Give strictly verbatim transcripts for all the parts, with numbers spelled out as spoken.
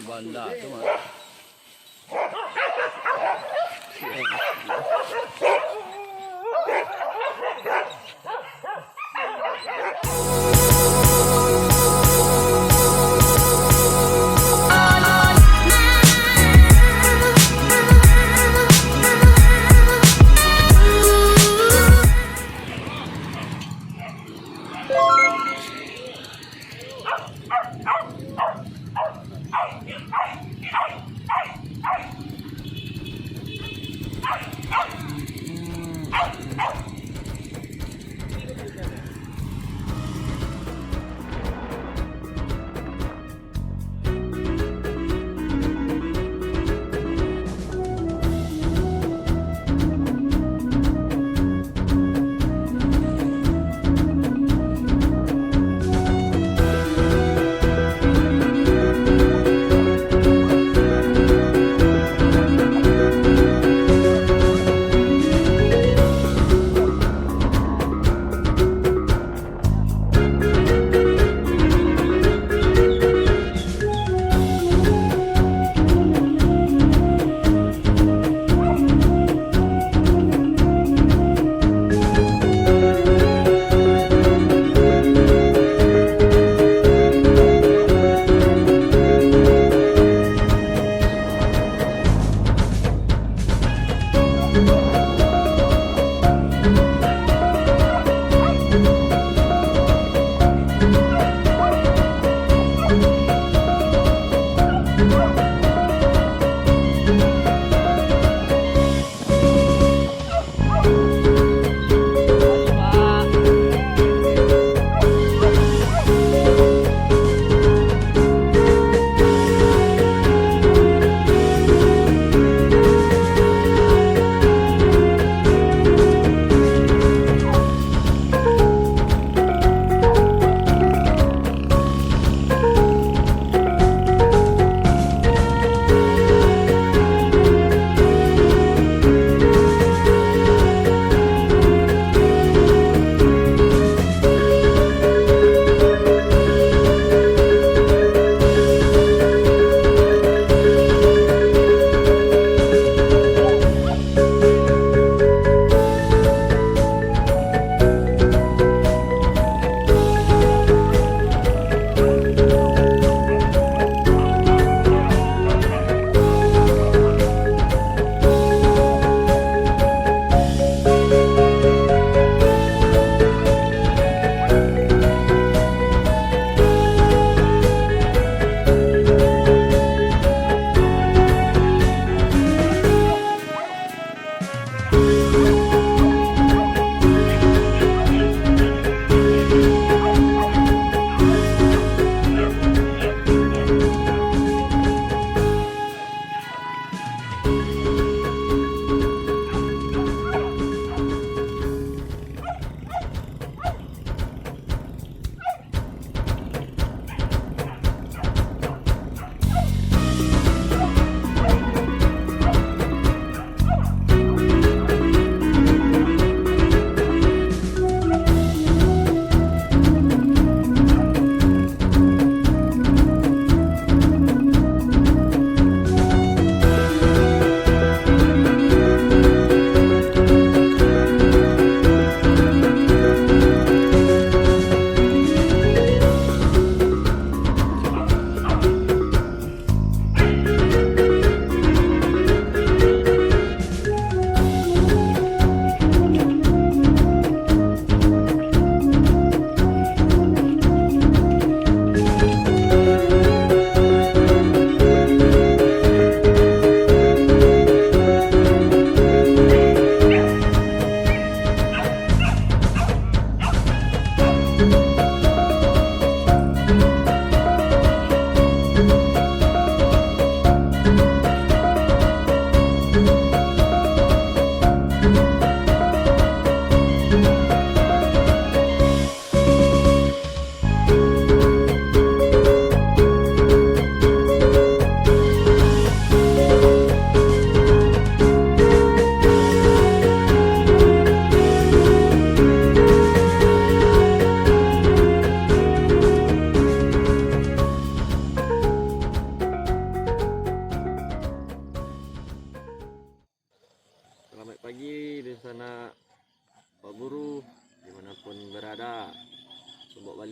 Banda tu mah.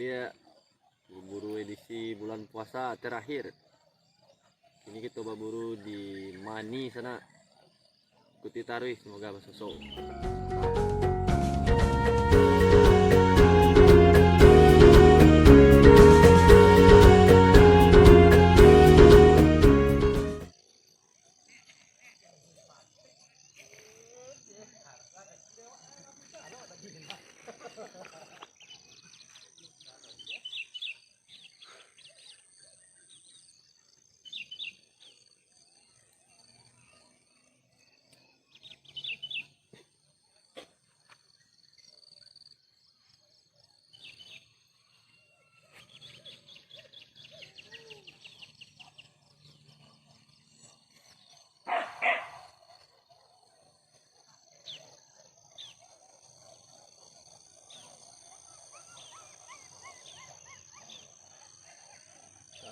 Ya, baburu edisi bulan puasa terakhir. Kini kito baburu di Mani sana. Ikuti taruih, semoga basosok.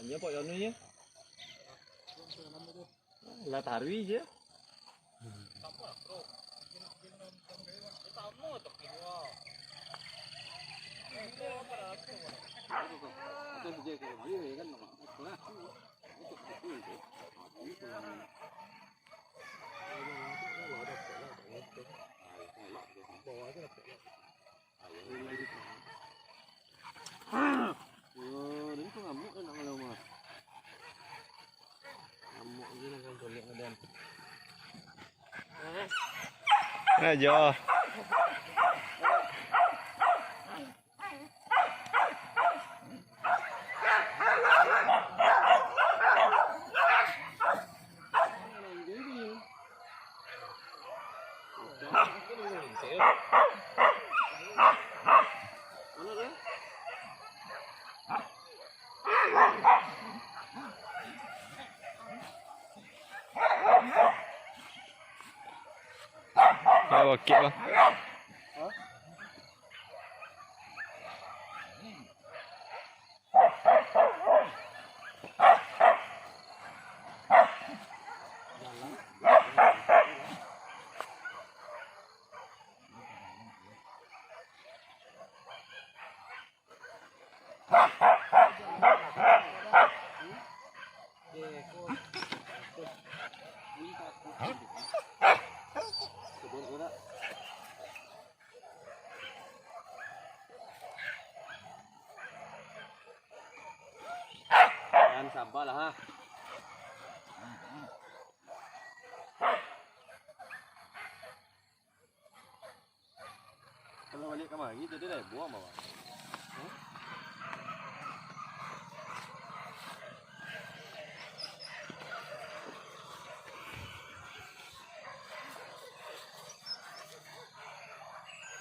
Tanya Pak Yanu ya. Lah taruih je. Yo, dan tu ngamuk kan nak malam mah. Ngamuk je lah kan, tolak badan. Nah, jo. Ya, oke lah. Tahan, sabar lah, ha. Kalau baliak kamari, tadi lah buang bawah.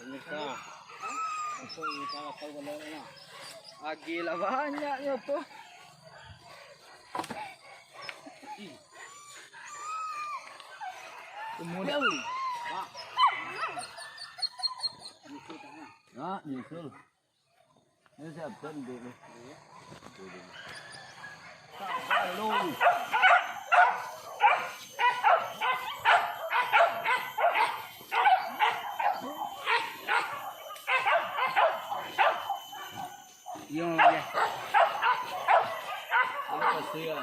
Pemirsa, apa yang kita tahu kalau enak? Agi lah banyaknyo tu. Umur dia. Pak. Nyusul tangan. Nak nyusul. Ini siapa duduk ni? Iya. Duduk. Sabar lu. Iyo, iyo. Apa sih ya?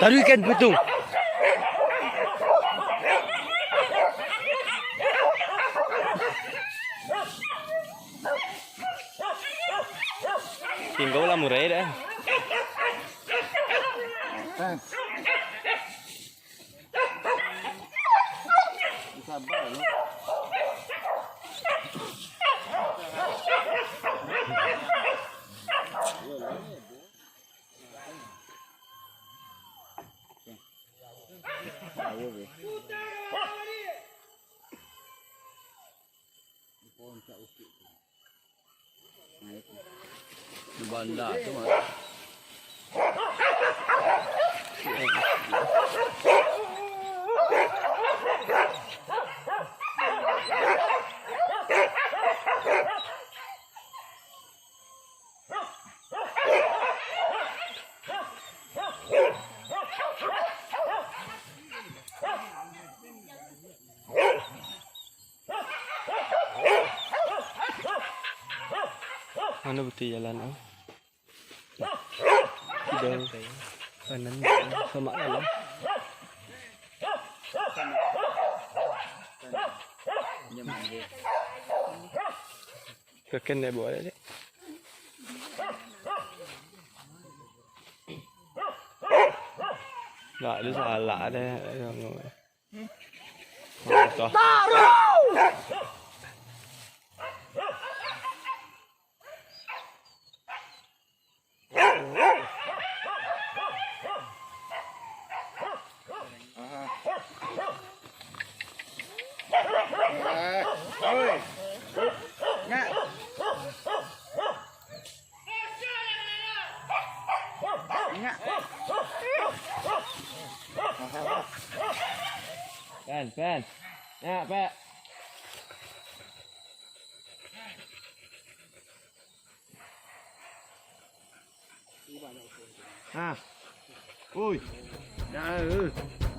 Taruihkan patung. Tinggal lah murai dah. Sabar, lo. Di banda tu mah. Mano buti jalan, ah? Kidal kanan, samak dalam. Kaken deh, bawa dek. Ndak ado salah deh. Taruh! Oi. Nak. Nak. Pen, pen. Nak, Pek. Ha. Oi. Nah, eh.